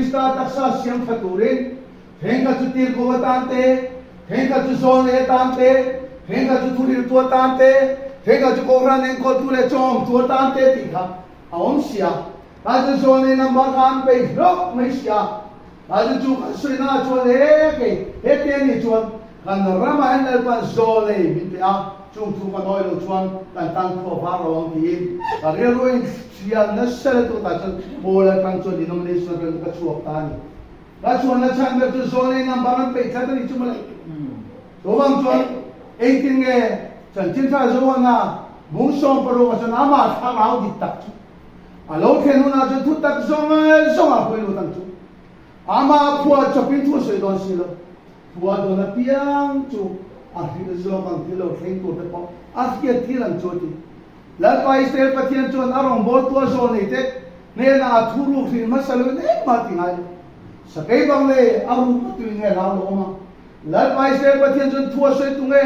Krista taksa siam tha turin thenkhat chu tirhkoh atan te, thenkhat chu zawlnei atan te, thenkhat chu thuriltu atan te, thenkhat chu kohhran enkawltu leh chawngawmtu atan te tih kha a awm si a. Tah chuan zawlnei number kha an peih hlauh mai si a. Tah chu chu kan sawi naah chuan he kei heti a nih chuan kan ramah hian Lalpan zawlnei min pe a, chung thu kan awih loh chuan kan tan khua var lo ang tiin ka rilru in hrial nasa lutuk tah chuan Paul atang chuan denomination atang chu ka chhuak ta a ni. Ka chhuanna chhan ber chu zawlnei number an peih tlat a nih chu mawle. Chuvang chuan engtin nge chanchin tha Johana bung 16 ah chuan amah thlarau dik tak chu A lo thlen hunah chuan thu tak zawng zawng ah huai lut ang chu. Amah phua chawpin thu a sawi dawn si lo. Thu a dawn apiang chu a hrilh zawk ang thil lo thleng tur te pawh a hriat tir ang chu a ti. Lalpa Israel Pathian chuan a rawngbawltu a zawl nei te hnenah a thu ruk hrilh hmasa loin engmah ti ngai lo. Sakei bang leh a ruk a tui nge hlau lo awm ang. Lalpa Israel Pathian chuan thu a sawi tu nge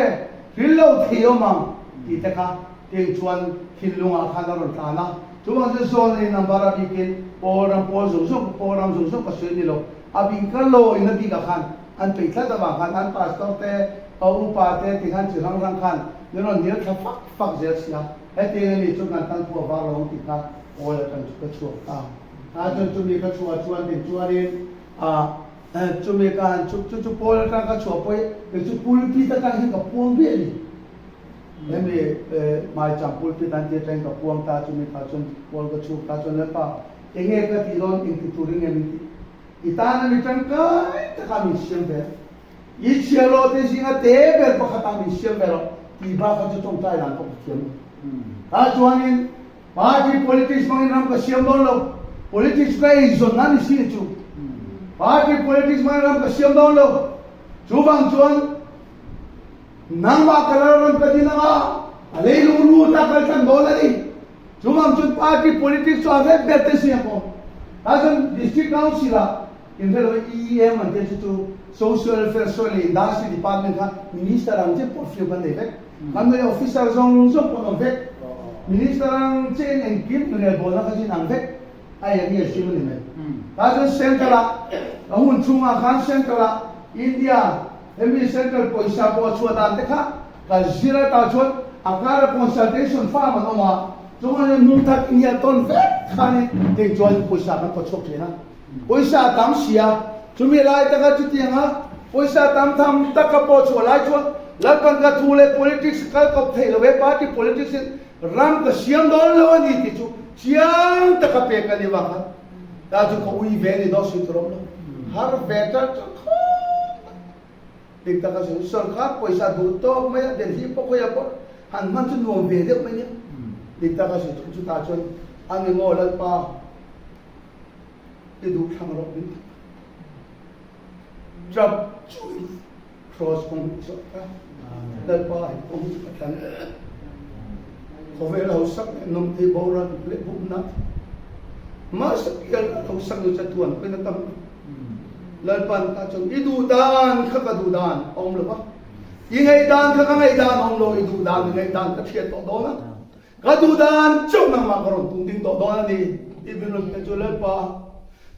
hrilh lo thei awm ang tih te kha Ting chuan thinlungah khan a rawn tlan a, chuvang chuan Saul-in number a bikin Paul ram pawl zawng zawng Paul ram zawng zawng ka sawi ni lo, a bik ka lawiin a bikah khan an peih tlat avang khan an pastor te, a upa te ti khan chi hrang hrang khan min rawn hnial thla fak fak zel si a, hetiang a nih chuan kan tan khua var lo ang tih kha Paul atang chu ka chhuak ta. Tah chuan chumi ka chhuah chuan tin chuanin ah chumi ka han chuk chu chu Paul atang ka chhuah pawh i chu pulpit atang hian ka puang viah a ni. Hemi hmaichang pulpit an tih atangin ka puang ta chumi kha chuan pawl ka chhuk ta chuan Lalpa enge ka tih dawn engti turin nge min tih? I tana mi tangkai takah min siam ve a, i chhiarlawh te zinga te ber pakhatah min siam ve rawh tih bak kha chu tawngtai dan pawh ka thiam lo. Tah chuanin party politics hmangin ram ka siam dawn lo, politics ka eizawn a ni si ni chu. Party politics hmangin ram ka siam dawn lo, chuvang chuan Nangmah ka lal ram ka din anga, a leilung lut a kal tlan dawn a ni. Chuvang chuan party politics chu a vek ber te siam awm. Tah chuan District Council ah inhre lo EEM an tia chu chu Social Welfare Soil leh Industry Department kha Minister ang chiah portfolio kan nei vek. Kan nei officer zawng zawng pawh an awm vek. Minister ang chiahin engkim inrelbawlna kha chu inang vek. A eng nge hrim a ni mai. Tah chuan Central ah a hun chhungah khan Central ah India hemi Central pawisa pawh a chhuah dan te kha ka zir a tah chuan a kara consultation firm an awm a chuan an hmung that inhial tawn vek khanin heng chuan pawisa kan pawh chhuak thin a. Pawisa a tam si a, chumi lai taka chutianga pawisa tam tham taka pawh chhuah lai chuan Lalpan ka thu leh politics kal kawp theih lo e party politics in Ram ka siam dawn lo a ni tih chu chiang taka pek a ni vang khan ta chu ka ui ve a ni dawn sawi tur awm lo. Har ve ṭalh ṭalh khawp mai. Dik taka sawi chu sorkar pawisa duh tawk mai a, Delhi pawh khawiah pawh han hman chu nuam ve deuh mai nia. Dik taka sawi chu chutah chuan a ni maw Lalpa i duh thlang rawh min ti. Ṭap chuin Cross kawng hi zawh ta. Lalpa hi kawng chu ka thlan. Khawvel ho sak leh nawm thei boral leh bumna. Mahse pial ho sak nu chatuan pawhin a tam. Lalpan ta chuan i duh dan kha ka duh dan a awm lo va. I ngaihdan kha ka ngaihdan a awm lo, i duh dan i ngaihdan ka hriat tawh dawn a. Ka duh dan chauh nangmah ka rawn tung ding tawh dawn a ni tih min rawn pe chu Lalpa,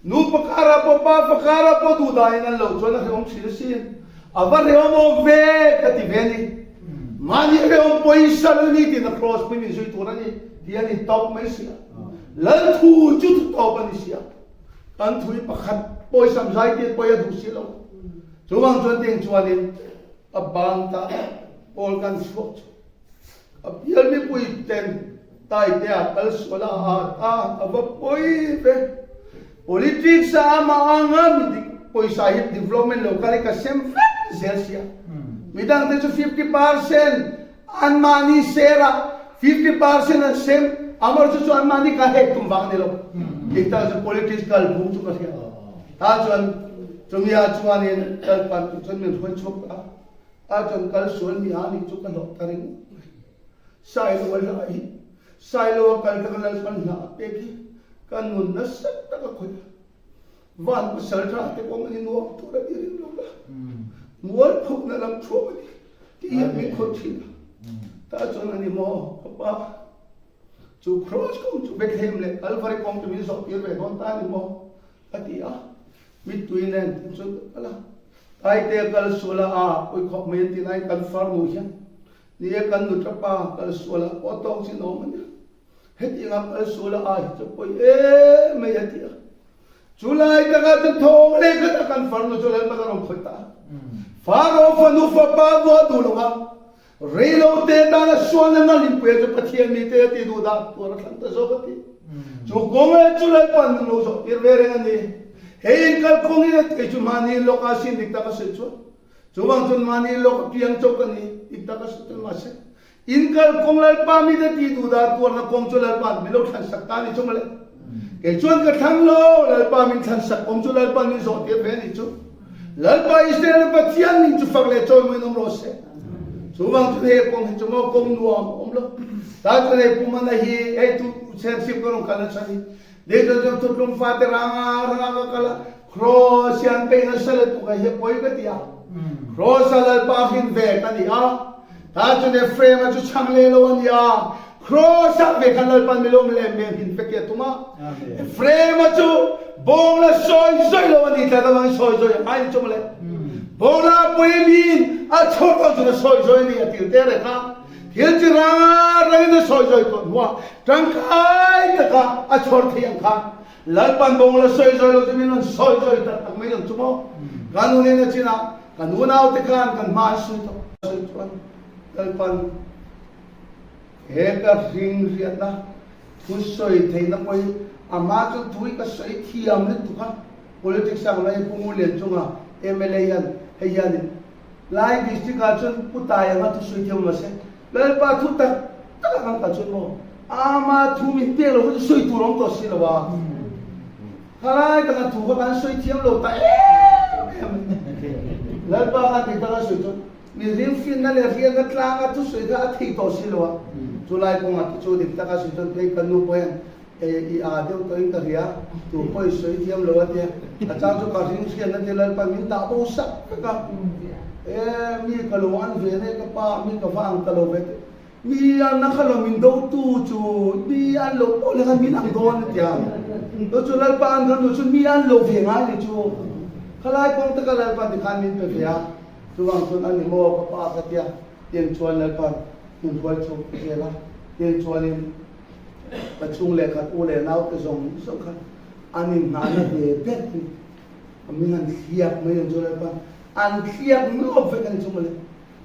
nu pakharah pawh pa pakharah pawh duh danin an lo chuan a hrehawm thin asin, a va hrehawm awm ve ka ti ve a ni. Mahni hrehawm pawisa lo ni tiin a cross pui min zui tur a ni tih a ni tawp mai si a. Lal thu chu thu tawp a ni si a, kan thu hi pakhat pawisam zai tiat pawi a duh si lo. Chuvang chuan tiang chuanin a bang ta pawl kan chhuak chu. A bial mipui ten Taitea kal sual a at a, a va pawi ve. Politics a amah anga mi dik pawisa hi development lo kal hi ka sem vek zel sia. Midang te chu 50% an mahni share a, 50% an sem, amaherawhchu chu an mahni ka hek tum vang a ni lo. Dik tak chu politics kal phung chu ka hria. Tah chuan chumi ah chuanin Lalpan chuan min hruai chhuak a. A chuan kal sual mi a nih chu ka hlawh ta ringawt mai. Sailo a hlah hi, Sailo a kal tak Lalpan hlah a pek hi ka nun nasa tak a khawih a. Van pasal tha te kawng ani nuam tur a ni ring lo la. Mual phukna lam thuam a ni tih hian min khawih thin a. Tah chuan a ni maw ka pa chu Cross kawng chu Bethlehem leh Kalvari kawng chu min zawh tir ve dawn ta a ni maw ka ti a. Mittui nen tin chuan ka kal a. Taite kal sual a a pawi khawp mai an ti lai kan farnu hian ni e kan nu tapa kal sual ah pawh tawk chin a awm a nia. Hetianga kal sual a a hi chu pawi em mai a ti a. Chu lai takah chuan thawng leh khat a kan farnu chu Lalpan a rawn khawih ta a. Faro fanu fapa vuah duh lo va, rei lo te tana sualna nalhinpuia chu Pathian mite a ti duh dah tur a thlang ta zawk a ti. Chu kawng chu Lalpan min lo zawh tir ve reng a ni. Hei inkalkawng in a kei chu mahni lawk a sin dik tak a sawi chuan chuvang chuan mahni lawk a piang chauh ka ni dik tak a sawi chuan mahse Inkalkawng Lalpa mite tih duh dah tuarna kawng chu Lalpa'n min lo thlansak ta a ni chu mawle. Kei chuan ka thlang lo, Lalpa min thlansak kawng chu Lalpa'n min zawh tir ve a ni chu. Lalpa Israel Pathian min chu fak leh chawimawiin awm rawh se. Chuvang chuan hei kawng hi chu maw kawng nuam a awm lo. Tah chuan hei Pumana hi hei tu Serchhip ka rawn kal nasa ni. Dei chuan chuan thutlung fate ranga ranga ka kal a, Kraws hi an peih nasa lutuk a hi a pawi ka ti a. Kraws a Lalpa hrin ve ka ni a. Ta chuan Ephraim-a chu chhang leh lo a ni a, Kraws-ah ve khan Lalpan milawm leh hmel hin vek hi a tum a. Ephraim-a chu bawng la sawi zawi lo a ni tlat avangin sawi zawi a ngai ni chu mawle. Bawng la a pawi miin a chhawr dawn chuan a sawi zawi a ni a tir te reng a. Thil chi ranga rangin a sawi zawi tawh hnuah tangkai taka a chhawr thei ang kha Lalpan bawng la sawi zawi lo chu min rawn sawi zawi tak tak mai ang chu maw? Ka nu nen a chinah kan unaute khan kan hma an sawi tawh. Sawi chuan Lalpan he ka hring hriatna thu sawi theihna pawh hi amah chu thu hi ka sawi thiam lutuk a, politics ang lai Pu Ngulian chunga mla hian hei hianin Lai district ah chuan Pu Tai anga thu sawi thiam mahse Lalpa thu tak tak a kan kal chuan maw ama thu min pek lo kha chu sawi tur a awm tawh si lo a, khalai taka thu kha kan sawi thiam lo ta em em Lalpa khan dik taka sawi chuan mi ringfinna leh riakna tlanga thu sawi kha a thei tawh si lo a, chulai kawngah te chu dik taka sawi chuan phei kan nu pawh hian E, i aa deuh tawhin ka hria, tu pawh i sawi thiam lo a tia, a chang chu ka ring hriatna te Lalpa min dah bo sak vek a, e, mi ka lo an ve nei ka pa, mi ka va ang ta lo ve te, mi an na kha lo min do tu chu mi an lo pawh leh khan min ang dawn a tia, chu chu Lalpa an kan duh chu mi an lo ve ngai ni chu, khalai kawng taka Lalpa tikhan min pe ve a, chuvang chuan a ni maw ka pa ka tia, tiang chuan Lalpa min hruai chhuak zel a, tiang chuanin. Ka chung leh khat u leh nau te zawng zawng kha an inhnahna ve ber hi a min han thliak mai ang chu Lalpa an thliak nuap vek a ni chu mawle.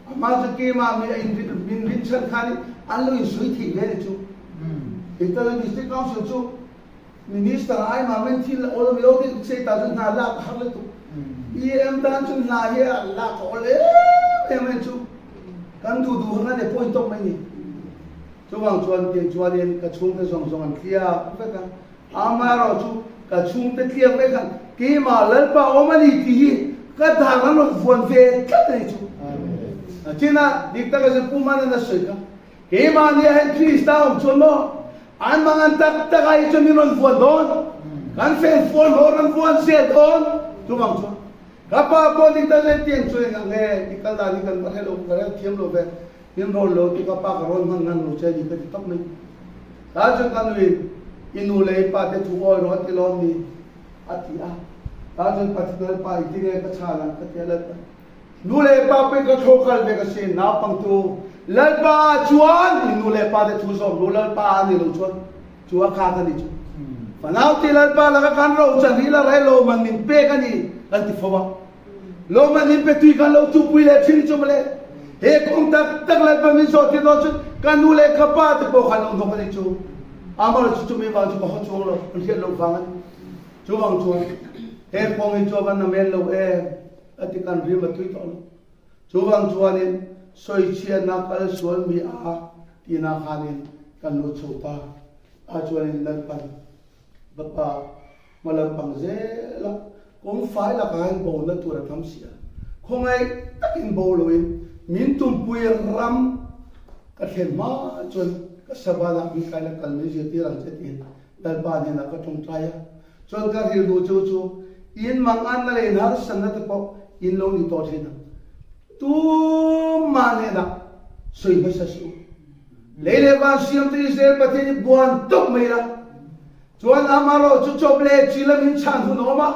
Amah chu keimah mi a inrin min rin chhan khan an lo insawi theih ve a ni chu. Italy District Council chu Minister ai mah men thil a awl mi lo deuh che ta chu hna lak a har lutuk. PM tan chu hna hi a lak a awl em em a ni chu. Kan duh duh kha kan appoint tawp mai ni. Chuvang chuan kei chuanin ka chhungte zawng zawng an tliak vek a, amaherawh chu ka chhungte tliak vek khan keimah Lalpa awm a ni tih hi ka dar an rawn vuan ve tlat a ni chu. A chinah dik taka zir Pu Manan a sawi kha, keimah nia heng Krista awm chuan maw an mangan tak tak ah hi chuan min rawn vuan dawn, kan fen fual ho rawn vuan zel dawn, chuvang chuan ka pa pawh dik tak zet tiang chuan engah nge i kal dan hi kan va hre lo, ka rel thiam lo ve. Min rawn lo ti ka pa ka rawn hman ngan lo che ni ka ti tawp mai. Tah chuan ka nuin i nu leh i pa te thu awi rawh a ti lawm ni a ti a. Tah chuan Pathian pa i ti nge ka chhan ang ka ti a Lalpa. Nu leh pa pawhin ka thlawh kal ve ka si naupangtu Lalpa chuan i nu leh pa te thu zawm ru Lalpa a ni lo chuan chu a kha ka ni chu. Fanau ti Lalpa laka kan ro chan hi la rei lo man min pek a ni kan ti fo a. Lawmman in pe tui kan lo tuhpui leh thin chu mawle. He kawng tak tak Lalpa min zawh tir dawn chuan ka nu leh ka pa te pawh khan lo hnawk a ni chu. Amaherawh chu chumi vang chu ka haw chuang lo, an hriat loh vang a ni. Chuvang chuan he kawng hi chu a va namen lo em a ti kan rim a tui tawh lo. Chuvang chuanin sawichhiatna kal sual mi a tihna khanin kan lut chho ta a chuanin Lalpan va pa Hma lampang zela kawng fai lakah hian bona tur a tam si a, khawngaih takin bo loin min tumpui ram ka thlen hma chuan ka Sabbath-ah min kai la kal mai zirtir ang che tiin Lalpa hnenah ka tawngtai a. Chuan ka rilru chu chu in manganna leh in harsatna te pawh in lo ni tawh thin ang. Tumah hnenah sawi hmasa suh u. Lei leh van siamtu Israel Pathian hi buan tawp mai la. Chuan amaherawh chu chawp leh chi lamin chhan hun a awm a.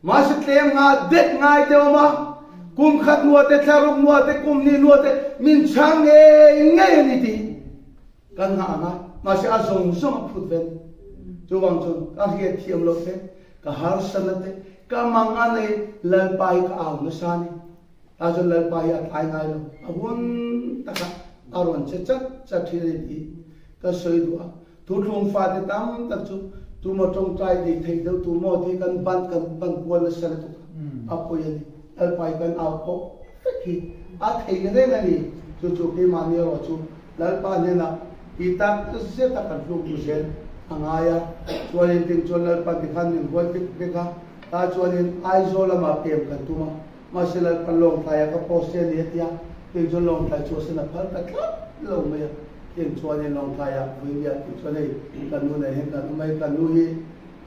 Mahse tlem nga det ngai te awm a, kum khat hnuah te, thla ruk hnuah te, kum hnih hnuah te min chhang ngei ngei a ni tih kan nghah ang a, mahse a zawng zawng a phut ve a ni. Chuvang chuan ka hriat thiam loh te, ka harsatna te, ka mang a nei Lalpa hi ka au nasa a ni. Tah chuan Lalpa hi a tlai ngai lo, a hun takah a rawn che chat chat thin a ni tih ka sawi duh a. Thuthlung fate tam tak chu tumaw tawngtai nei theih deuh tur maw tih kan ban kan ban kual nasa lutuk a, a pawi a ni. Lalpa hi kan au pawh vek hi a theih reng a ni. Chu chu keimahni erawh chu Lalpa hnenah ti tak zeta kan hluk duh zel a ngai a. Chuanin ting chuan Lalpa tikhan min huai vek vek a, tah chuanin Aizawl lamah pem kan tum a, mahse Lalpa Lawngtlaia ka post che a ni a ti a, ting chuan Lawngtlai chu a sen a phal ta tlat lo mai a. Tin chuanin Lawngtlaiah Vuiliah tih chuan hei kan nu nen hian kan awm a, hei kan nu hi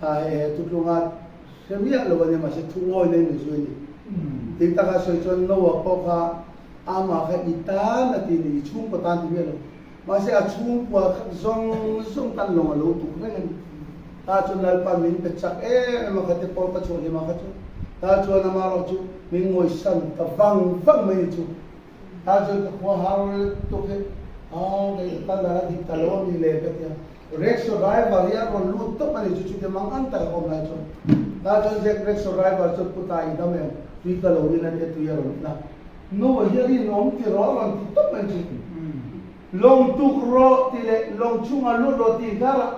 hei he thutlunga hre miah lo a nia mahse thu ngawi nei min zui a ni. Tin taka sawi chuan Noah pawh kha amah kha i tan a ti a ni, i chhungkaw tan ti miah lo. Mahse a chhungkua kha zawng zawng tan lawng a lo tuk reng a ni. Tah chuan Lalpa min pe chak em em a kha te pawl ka chhuah hlim a kha chu. Tah chuan amaherawhchu min ngawisan ta vang vang mai ni chu. Tah chuan ka khua har tuk hi aw kei ka kal dan a dik ta lo a mi le ka ti a, rickshaw driver hi a rawn lut tawp a ni chu chuti mang an tak a awm lai chuan tah chuan Jack rickshaw driver chuan pu ta i dam em tui ka lo in a nia tui a rawn in a, Noah hi a rinawm ti rawh a rawn ti tawp mai chu lawng tuk rawh ti leh lawng chhungah lut rawh tih karah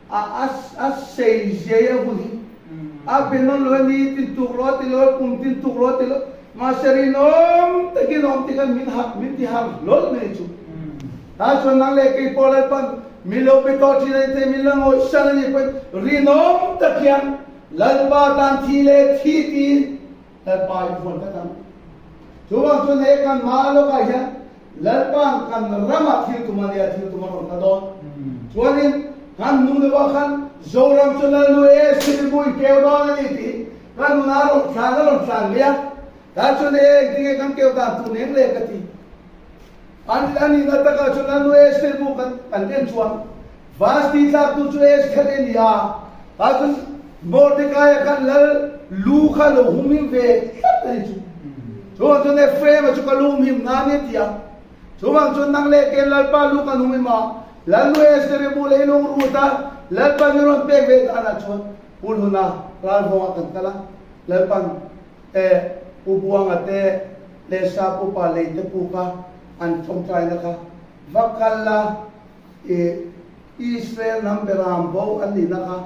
a a sei zia a hun hi a be nawn lo a ni tin tuk rawh ti lo kum tin tuk rawh ti lo mahse rinawm takin awm ti khan min harh min ti harh hlawl mai chu tah chuan nang leh kei pawh Lalpan min lo be tawh thin a ni thei min la ngawih san a ni pawhin rinawm tak hian Lalpa tan thi leh thi tiin Lalpa i vuan tlat ang. Chuvang chuan he kan hma lawkah hian Lalpa'n kan ramah thil tum a nia, thil tum a rawn ta dawn. Chuanin kan nu deuhah khan Zoram chu Lalnu e Silibu i keu dawn a ni tih kan nuna a rawn tlan a rawn tlan mai a. Tah chuan e engtinge kan keu dan tur nen le ka ti. An a nihna takah chuan Lalnu e Silibu kan kan en chuan Vasti tlaktu chu Esther i ni a, tah chuan Mordekaia khan lal lu kha lo humhim ve tlat a ni chu. Chuvang chuan Ephraim-a chu ka lu humhim nga ni a ti a. Chuvang chuan nang leh ken Lalpa lu kan humhim a, Lalnu Esther i bu leilung rut a, Lalpa ni rawn pek ve danah chuan Pulhuna ralvawngah kan kal a, Lalpan e Pu Buanga te leh Sap upa lei te pu kha an tawngtaina kha va kal la, I Israel hnam beram bo an nihna kha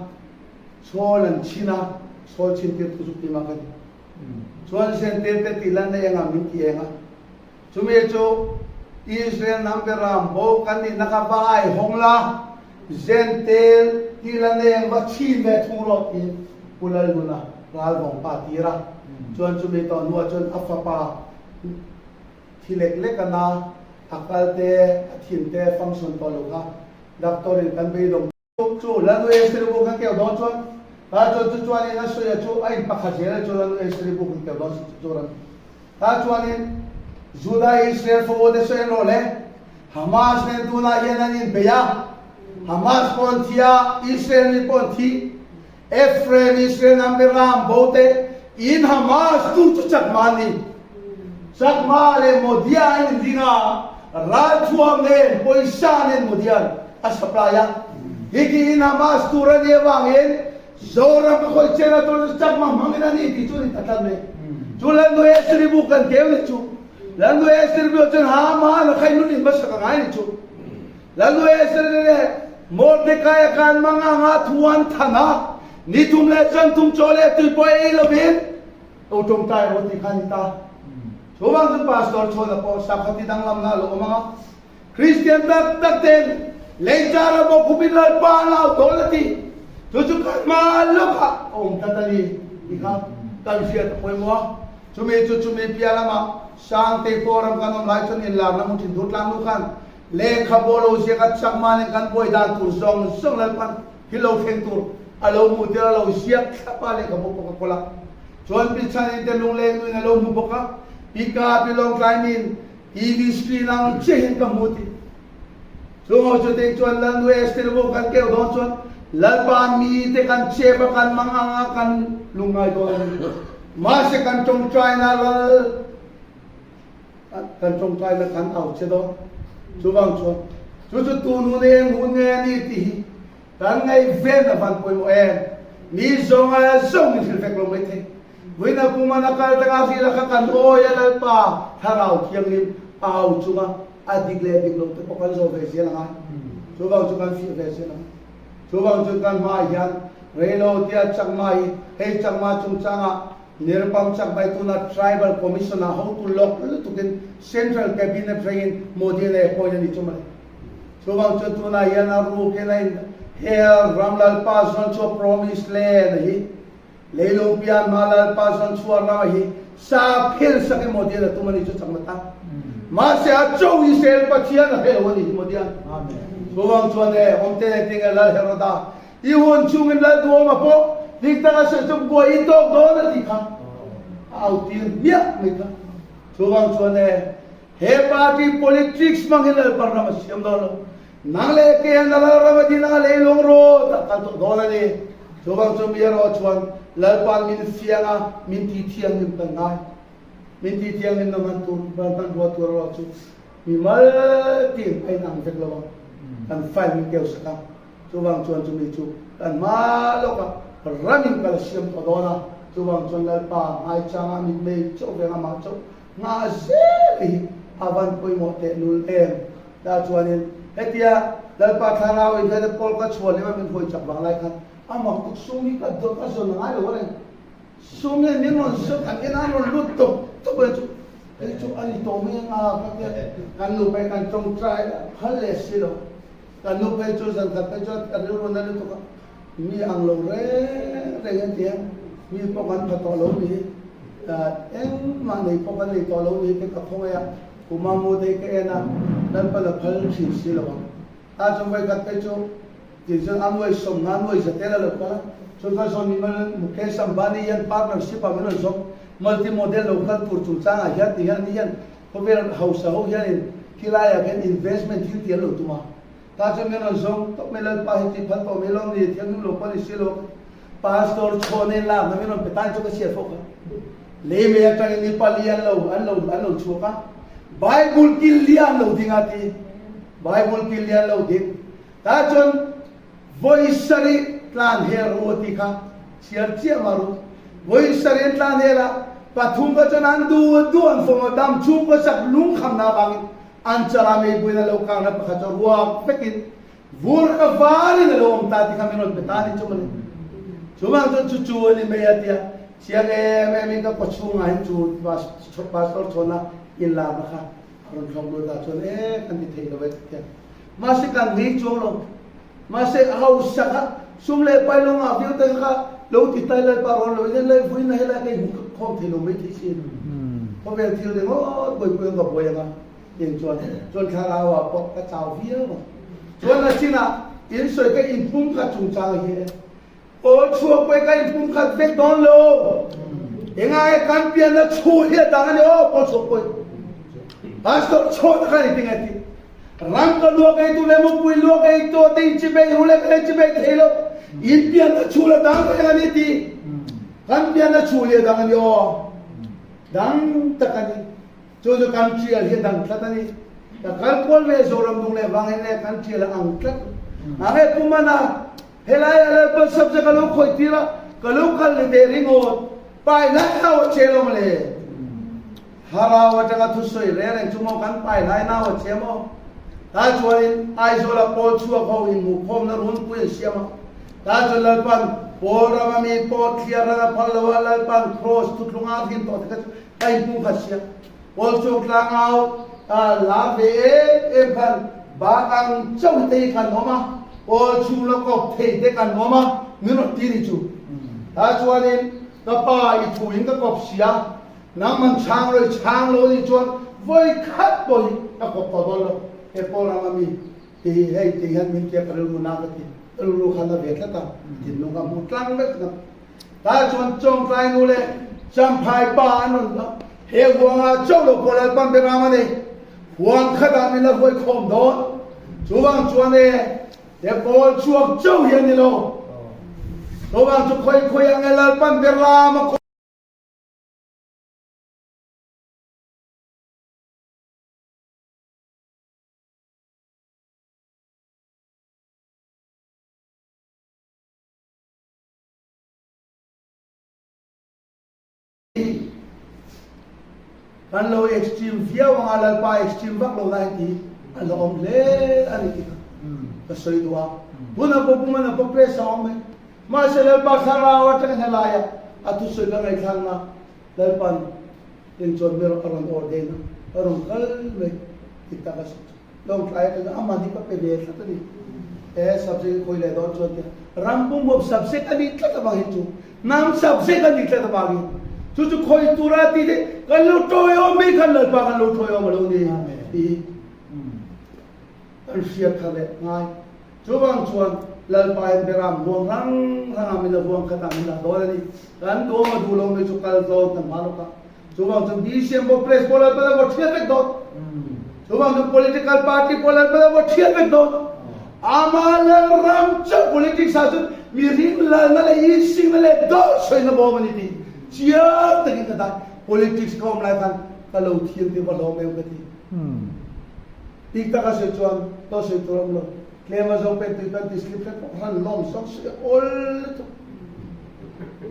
chhawl an chhin a, chhawl chhin tir tu chu keimah ka ni. Chuan zen tir te tih lan na eng ah min ti eng a. Chumi chu Israel hnam beram bo kan nihna kha va ai hawng la, zen tel tih lan na eng va chhin ve thung rawh tiin Pu Lalnuna ralvawng pa tir a. Chuan chumi tawh hnuah chuan a fapa Thi lek lek a na, a kal te, a thin te function tawh lo kha doctor in kan beidawng tuk chu Lanu Esther bu kan keu dawn chuan tah chuan chu chuan in a sawi a chu a in pakhat zel a chu Lanu Esther bu kan keu dawn si chu ran tah chuan in Juda Israel fo te sawi an rawh le Hamas nen tunah hian an in bei a Hamas pawh an thi a Israel mi pawh an thi Ephraim Israel hnam Ram bo te in Hamas tu chu Chakma an ni. Chakma leh Modia an inring a, ralthuam nen pawisa nen Modian a supply a. Hiti in Hamas tur a nih avangin Zoram ka khawih chen a tur chu Chakma hmangin a ni tih chu a ni ta tlat mai. Chu Lalnu Esther bu kan keu ni chu. Lalnu Esther bu chuan Haman a khaih nun in hmasa ka ngai ni chu. Lalnu Esther leh Mordekaia khan mangang a thu an than a, ni thum leh zan thum chaw leh tui pawh ei lovin lo tawngtai rawh tih kha a ni ta. Chuvang chu Pastor Chhawna pawh sakhaw ti danglamna a lo awm ang a, Kristian tak tak ten lei chara bawk khupin Lalpa an au dawn a ti. Chu chu kan hma lawkah a awm tlat a ni tih kha kan hriat a pawimawh a. Chumi chu chumi piah lamah Sangtei Forum kan awm lai chuan inlarna hmun thin dur tlang nu khan Lehkhabu a lo ziak a, Chakma nen kan buai dan tur zawng zawng Lalpan hi lo thleng tur a lo hmuh tir a lo ziak thlap a, lehkhabu pawh ka kawl a. Chuan Pi Chhanin te lungleng nuin a lo hmu bawk a, Pi Ka, Pi Lawngtlai min TV screen ang chiahin ka hmu tih. Chung ho chu ting chuan Lalnu Esther bu kan keuh dawn chuan. Lalpa mite kan chep a kan mang ang a kan lungngai dawn a ni. Mahse kan tawngtaina lal kan tawngtaina kan au che dawn. Chuvang chuan chu chu tun hun eng hun nge a ni tih hi kan ngaihven a van pawimawh em. Mi zawng aia zawng min hrilh vek lo mai thei. Vawiina Puman a kal tanga hril a kha kan awi a Lalpa Thlarau Thianghlim au chunga a dik leh dik lo te pawh kan zawh ve zel ang a, chuvang chu kan fiah ve zel ang. Chuvang chu kan hmaah hian reilo tia Chakma hi hei Chakma chungchangah Nirpam Chakmai tuna Tribal Commission ah hotu lawk lutukin Central Cabinet rengin Modi leh appoint a ni chu mawle. Chuvang chu tunah hian a rukin a in hel ram Lalpa zawn chu a promise land a hi. Leilung pian hma Lalpa zawn chhuah rama hi sa phel sak emaw tian a tum a ni chu chakna tak. Mahse a cho Israel Pathian a hre lo a ni hi maw tian. Chuvang chuan e, awmte leh tinge Lal Heroda i hun chungin Lal Duhawma pawh dik taka sawi chu buai i tawk dawn a tih kha a au tir hmiah mai kha. Chuvang chuan e, He party politics hmang hi Lalpan ram a siam dawn lo. Nang leh kei an Lal ram a din anga leilung rawt ah kal tawh dawn a ni. Chuvang chu mi erawh chuan Lalpan min fiang a, min ti thianghlim kan ngai. Min ti thianghlim na hman tur, hmanrua tur erawh chu mi mal tin a inang vek lo ang. Kan file min keu sak a. Chuvang chuan chumi chu kan hma lawkah ramin kal a siam tawh dawn a. Chuvang chuan Lalpa ngaichanga mitmei chauh veng amah chauh Nghah zel hi a van pawimawh teh lul em? Tah chuanin hetia Lalpa Thlarau in heta pawl ka chhuah leh a min hawi chak vang lai khan a mak tuk sum hi ka dawt a zawn a ngai lo a reng. Sum hian min rawn sawn kan en a an rawn lut tawp tawp a chu hei chu a ni tawh mai anga ka tia kan nu phei kan tawngtai a phal leh si lo. Kan nu phei chu zan khat phei chuan ka rilru na lutuk a mi ang lo reng reng a tia mi pawh kan pha tawh lo ni. Engmah nei pawh ka nei tawh lo ni te ka khawngaih a, kuma mu te hi ka en a, Lalpa la phal thin si lo ang. Ta chu vawi khat phei chu tih chuan a nuai sawm nga nuai za tel a lo kal a, chuan ka zawn mimal Mukesh Ambani hian partnership ah min rawn zawm, multi model lo kal tur chungchangah hian ti hian ani hian khawvel hausa ho hianin khilaiah khian investment thil ti an lo tum a, Ta chuan min rawn zawng tawp mai Lalpa hi tih phal tawh mai lawm ni, thianghlim lo pawh ni si lo. Pastor chhawn in lakna min rawn pe tan chu ka chhiat fawk a. Lei mei atangin ni pali an lo an lo an lo chhuak a. Bible kil li an lo ding a ti. Bible kil li an lo ding. Ta chuan vawi sarih tlan hel ru a ti kha chhiar chiah mah ru. Vawi sarih an tlan hel a, pathum kha chuan an duh duh an fawm a, dam chhung khaw sak lungkhamna avangin An chara meipuiin a lo kangna pakhat chu ruak vekin vur ka varin a lo awm ta tih kha min rawn pe ta a ni chu mawle. Chuvang chuan chu chu a ni mai a tia chiang em em in ka kaw chhungah hian chu pastor chhawnna inlarna kha a rawn thlawk lut a chuan e kan ti thei lo e ti tia. Mahse kan ngei chuang lo. Mahse a hausak a sum leh pai lo ngah viau te kha lo ti tai Lalpa rawn lo in lai vuina helai ka inhmu khawm thei lo mai thei si. Khawvel thil ringawt buaipui ang ka buai anga eng chuan chuan thlarau ah pawh ka chau viau ang. Chuan a chinah in sawi ka inpum khat chungchang hi e. Aw chhuak pawh ka inpum khat vek dawn lo. Enga e kan pianna chhu hi a dang a ni aw pawl chhuak pawh. Pastor chhuak khan i tinge ti. Ram ka luak ei tu le mupui luak ei to te in chibei hu le ka chibei thei lo. In pianna chhu la dang reng a ni ti. Kan pianna chhu hi a dang a ni aw. Dang tak a ni. Chu chu kan tial hi a dang tlat a ni. Ka kal kual ve Zoram dung leh vang in le kan tial a ang tlat. Ang e pu mana helai a Lalpan subject a lo khawih tir a, ka lo kal ni ve ringawt. Pai lai nau a che lo mawle. Harau atanga thusawi reng reng chu maw kan pai lai nau a che maw? Ta chuanin Aizawla pawl chhuak ho inhmuhkhawmna runpui an siam a. Ta chuan Lalpan pawl rama mi pawh thliar ran a phal lo a, Lalpan kraws thuthlunga a hrin tawh te kha chu ka inhmu kha sia. Pawl chhuak tlangau lar ve em em khan bak ang chauh te hi kan awm a, pawl chhung la kawp thei te kan awm a, min rawn ti ni chu. Ta chuanin ka pa i thu in ka kawp sia. Nangman chhang lo i chhang lo nih chuan vawi khat pawh hi ka kawp tawh dawn lo. He pawl rama mi ti hi hei ti hian min tia ka rilru na ka ti. Ka rilru khan a ve tlat a, thinlung ka hmu tlang vek na. Tah chuan Chawngtlai nu leh Champhai pa an rawn a, he huangah chauh lo pawh Lalpan Beram a nei. Huang khatah min la hruai khawm dawn. Chuvang chuan e. He pawl chhuak chauh hi a ni lo. Chuvang chu khawi khawi ang e Lalpan ber lam a Kan lo extreme viau anga Lalpa extreme vak lo lai ti a la awm hle a ni tih kha ka sawi duh a. Tunah pawh pum an pawh press a awm mai. Mahse Lalpa thlarau atanga helaia a thusawi ka ngaihthlakna Lalpan engchuan ber a rawn ordain a, a rawn kal mai tih tak a sawi chu. Lawngtlai atanga a man hi ka pe ve tlat a ni. He subject hi khawi leh dawn chuan tia ram pumhuap subject a nih tlat avang hi chu hnam subject a nih tlat avangin chu chu khawi tura tih te kan lo tawiawm mai khan Lalpa kan lo tawiawm a lo ni tih hi kan hriat thar leh ngai. Chuvang chuan Lalpa hian Beram huang hrang hrangah min la huang khatah min lah dawn a ni. Kan duam a duh lo mai chu kal dawn kan hma lawk a. Chuvang chuan BCM pawh press pawh Lalpa la vaw thiat vek dawn. Chuvang chuan political party pawh Lalpa la vaw thiat vek dawn. Ama Lalram chauh politics ah chuan mihring lalna leh insingna leh dawt sawina bawm a ni tih chiang takin ka dai. Politics ka awm lai khan ka lo thiam tih va hlawm em ka ti. Tik taka sawi chuan dawt sawi tur a awm lo. Tlem a zo pek tui kan ti slip hret pawh khan lawm sawk sawi awl lutuk.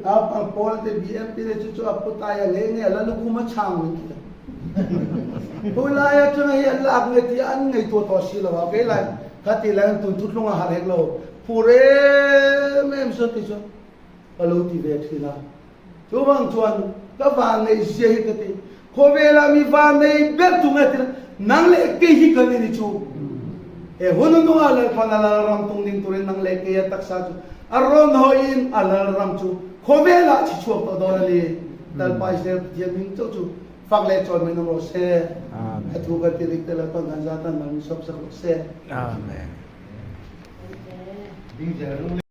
Naupang pawl te BMP te chu chu a pu tai a ngei ngei a la lukhum a chhang min ti a. Tun lai atanga hi an lak nge tih an ngaihtuah tawh si lo a, kei lai kha tih lai an tun thuthlung a harh hek lo, phur em em sawn ti chuan ka lo ti ve thin a. Chuvang chuan ka vanneih zia hi ka ti, khawvelah mi vannei ber tu nge tina nang leh kei hi kan ni chu. He hun a nungah Lalpan a lalram tung ding turin nang leh kei a taksa chu a rawn hawiin a lalram chu khawvelah chhi chhuak tawh dawn a ni. Lalpa Israel Pathian hming chauh chu fak leh chawi mai nawm rawh se. A thu kan ti rik te Lalpan kan zatan mal min sawp sak rawh se. Amen.